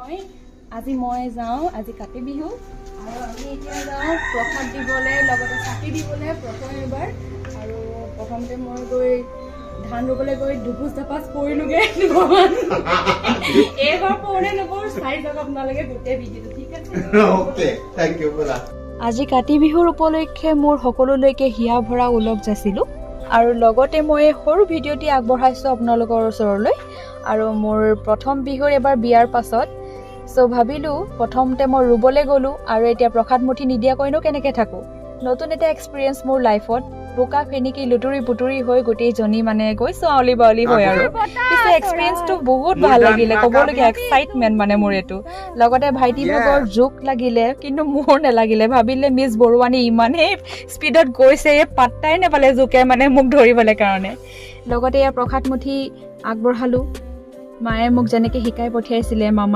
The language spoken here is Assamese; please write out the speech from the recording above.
মই আজি মই যাওঁ। আজি কাতি বিহু আৰু আমি এতিয়া যাওঁ প্ৰসাদ দিবলৈ, লগতে চাকি দিবলৈ প্ৰথম এবাৰ। আৰু প্ৰথমতে মই গৈ ধান ৰুবলৈ গৈ দুপোজ ধাপাজ পৰিলোগে দুবাৰমান। এইবাৰ পৰোনে নপৰো চাই যাওক আপোনালোকে গোটেই ভিডিঅ'টো, ঠিক আছে? অ'কে, thank U ব'লা। আজি কাতি বিহুৰ উপলক্ষে মোৰ সকলোলৈকে হিয়া ভৰা ওলগ যাচিলোঁ আৰু লগতে মই এই সৰু ভিডিঅ'টি আগবঢ়াইছোঁ আপোনালোকৰ ওচৰলৈ। আৰু মোৰ প্ৰথম বিহুৰ এবাৰ বিয়াৰ পাছত, চ' ভাবিলোঁ প্ৰথমতে মই ৰুবলৈ গ'লোঁ আৰু এতিয়া প্ৰসাদ মুঠি নিদিয়াকৈনো কেনেকৈ থাকোঁ? নতুন এটা এক্সপিৰিয়েঞ্চ মোৰ লাইফত। বোকা ফেনেকি লুতুৰি পুতুৰি হৈ গোটেইজনী মানে গৈছোঁ আউলি বাউলি হৈ। আৰু পিছে এক্সপিৰিয়েঞ্চটো বহুত ভাল লাগিলে, ক'বলগীয়া এক্সাইটমেণ্ট মানে মোৰ এইটো। লগতে ভাইটি ভাগৰ জোক লাগিলে, কিন্তু মোৰ নালাগিলে। ভাবিলে মিছ বৰুৱানী ইমানেই স্পীডত গৈছে, এই পাত্তাই নাপালে জোকে মানে মোক ধৰিবলৈ কাৰণে। লগতে ইয়াৰ প্ৰসাদ মুঠি আগবঢ়ালোঁ, মায়ে মোক যেনেকৈ শিকাই পঠিয়াইছিলে মামা।